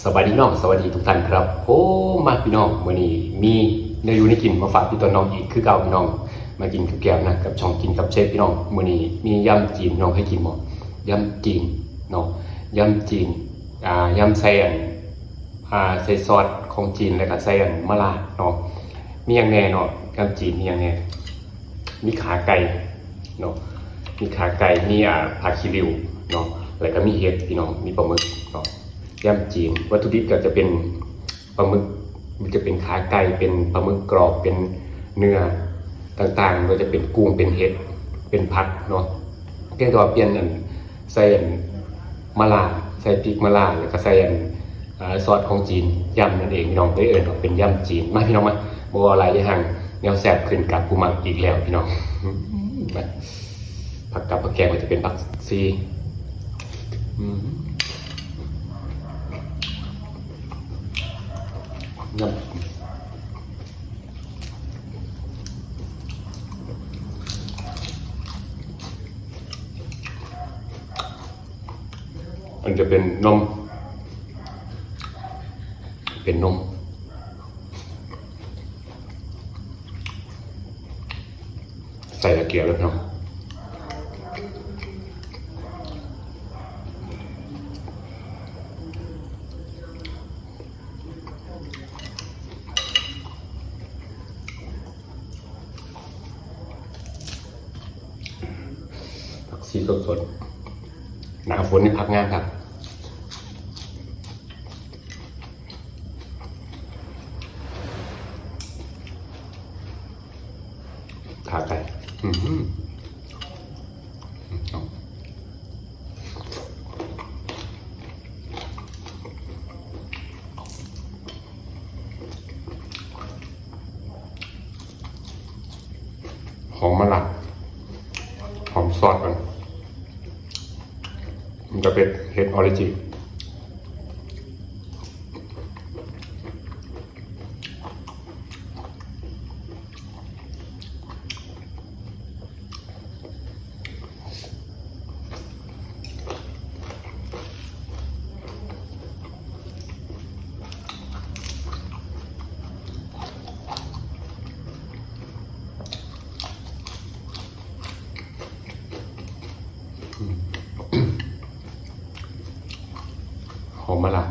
ສະບາຍດີພີ່ນ້ອງ ສະບາຍດີທຸກທ່ານຄັບຜົມ. ມາພີ່ນ້ອງ ມື້ນີ້ມີແນວຢູ່ແນວກິນມາຝາກພີ່ຕໍ່ນ້ອງອີກຄືເກົ່າພີ່ນ້ອງ. ມາກິນກັບແກ້ວນະ ກັບຊ່ອງກິນກັບເຊຟພີ່ນ້ອງ. ມື້ນີ້ມີຢຳຈີນ ພີ່ນ້ອງເຄີຍກິນບໍ່? ຢຳຈີນເນາະ ຢຳຈີນ ອ່າ ຢຳໃສ່ອັນ ອ່າ ໃສ່ຊອດຂອງຈີນ ແລ້ວກໍໃສ່ອັນໝາລ່າເນາະ. ມີຫຍັງແດ່ເນາະ? ຢຳຈີນມີຫຍັງແດ່? ມີຂາໄກ່ເນາະ ມີຂາໄກ່ ມີ ອ່າ ຜັກຂີ້ລິ້ວເນາະ ແລ້ວກໍມີເຫັດພີ່ນ້ອງ ມີປາໝຶກເນາະ. ຢຳຈີນ ວັດຖຸດິບກໍຈະເປັນປາໝຶກ ມັນຈະເປັນຂາໄກ່ ເປັນປາໝຶກກອບ ເປັນເນື້ອຕ່າງໆ ບໍ່ວ່າຈະເປັນກຸ້ງ ເປັນເຫັດ ເປັນຜັກເນາະ. ພຽງແຕ່ວ່າປ່ຽນອັນ ໃສ່ອັນໝາລ່າ ໃສ່ພິກໝາລ່າ ແລ້ວກໍໃສ່ອັນ ເອີ ຊອດຂອງຈີນ ຢຳນັ້ນເອງພີ່ນ້ອງ ເລີຍເອີ້ນວ່າເປັນຢຳຈີນ. ມາພີ່ນ້ອງມາ ບໍ່ເວົ້າຫຼາຍຍາຫ່າງ ແນວແຊບຂຶ້ນກັບຜູ້ມັກອີກແລ້ວພີ່ນ້ອງ. ມາ ຜັກກັບຜັກແກງກໍຈະເປັນຜັກຊີ ອືມ ຢຳ ອັນຈະເປັນນົມ ເປັນນົມ ໃສ່ລະກຽວເລີຍເນາະ. ຜັກຊີສົດໆ ໜ້າຝົນນີ້ຜັກງາມຄັກ. ຂາໄກ່ ອືມ ຫອມມາລະ ຫອມຊອດມັນ ມັນຈະເປັນເຫັດອໍຣິຈິນ. ຫອມມາລະ.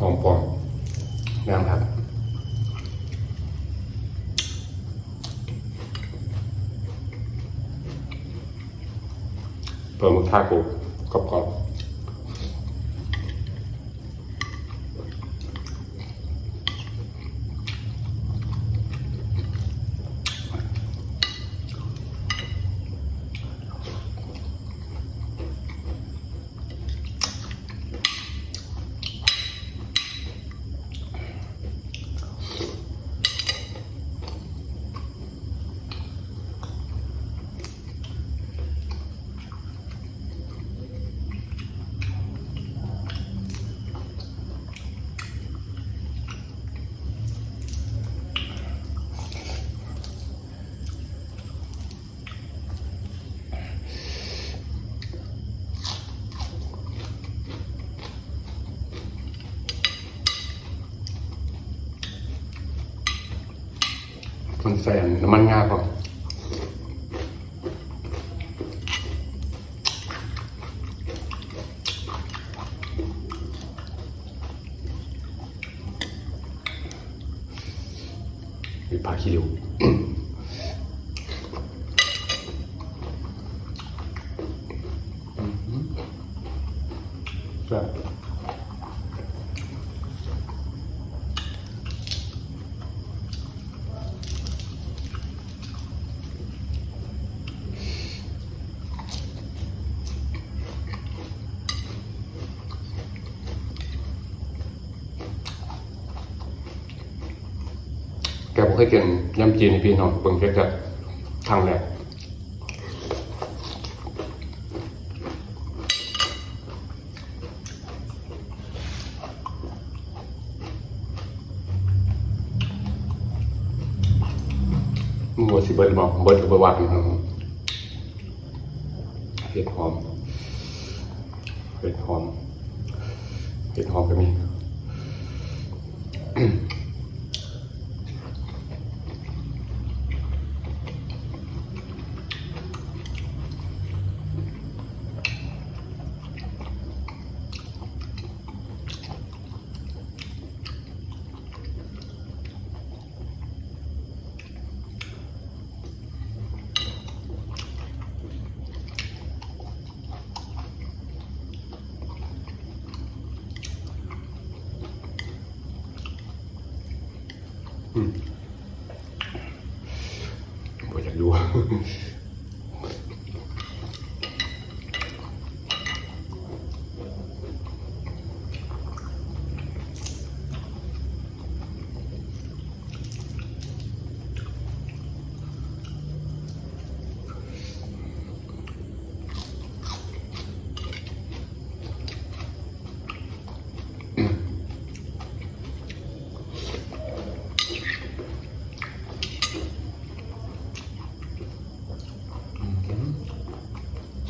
ຫອມປ້ອມ ງາມຄັກ. ປາໝຶກທາໂກະ ກອບໆ. ມັນໃສ່ນ້ຳມັນງາພ້ອມ. ມີຜັກຂີ້ລິ້ວ ແຊບ. ອ ບໍ່ເຄີຍກິນຍຳຈີນໃຫ້ພີ່ນ້ອງເບິ່ງຈັກເທື່ອ ຄັ້ງແລກ. ບໍ່ຮູ້ວ່າຊິເບິດຫຼືບໍ່ ເບິດກໍບໍ່ວ່າກັນ. ເຫັດຫອມ ເຫັດຫອມ ເຫັດຫອມກໍມີ. ອືມ ບໍ່ຢາກຢູ່.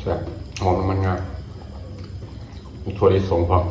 ແຊບ ຫອມນ້ຳມັນງາ ມີຖົ່ວລິສົງພ້ອມ.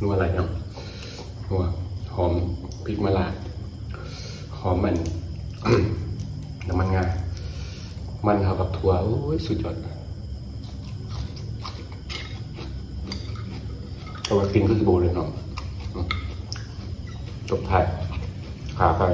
ນົວຫຼາຍເນາະ ນົວ ຫອມພິກມາລາ ຫອມອັນ ນ້ຳມັນງາ ມັນເຂົ້າກັບຖົ່ວ ໂອ້ຍ ສຸດຍອດ. ແຕ່ວ່າກິ່ນຄືຊິບໍ່ເລີຍເນາະ ອືມ ຕົບທ້າຍ ຂາໄກ່.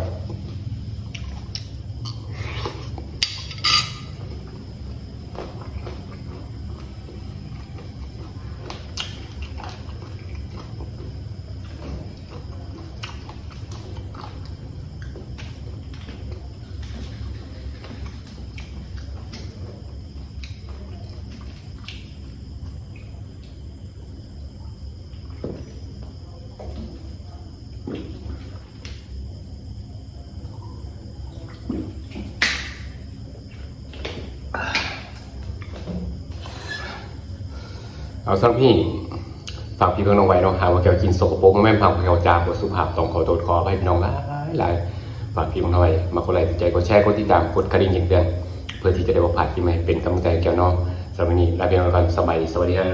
ເອົາ ສຳລັບມື້ນີ້ ຝາກພີ່ເບິ່ງນ້ອງໄວ້ເນາະ ຫາວ່າແກ້ວກິນສົກກະປົກ ບໍ່ແມ່ນ ພາກແກ້ວຈາບໍ່ສຸພາບ ຕ້ອງຂໍໂທດຂໍອະໄພພີ່ນ້ອງຫຼາຍໆ. ຝາກພີ່ເບິ່ງນ້ອງໄວ້ ມັກກົດໄລກ໌ ຖືກໃຈ ກົດແຊ ກົດຕິດຕາມ ກົດກະດິ່ງແຈ້ງເຕືອນ ເພື່ອທີ່ຈະໄດ້ບໍ່ພາດຄລິບໃໝ່ ເປັນກຳລັງໃຈໃຫ້ແກ້ວເນາະ. ສຳລັບມື້ນີ້ ລາພີ່ນ້ອງໄປກ່ອນ ສະບາຍດີ ສະຫວັດດີເດີ.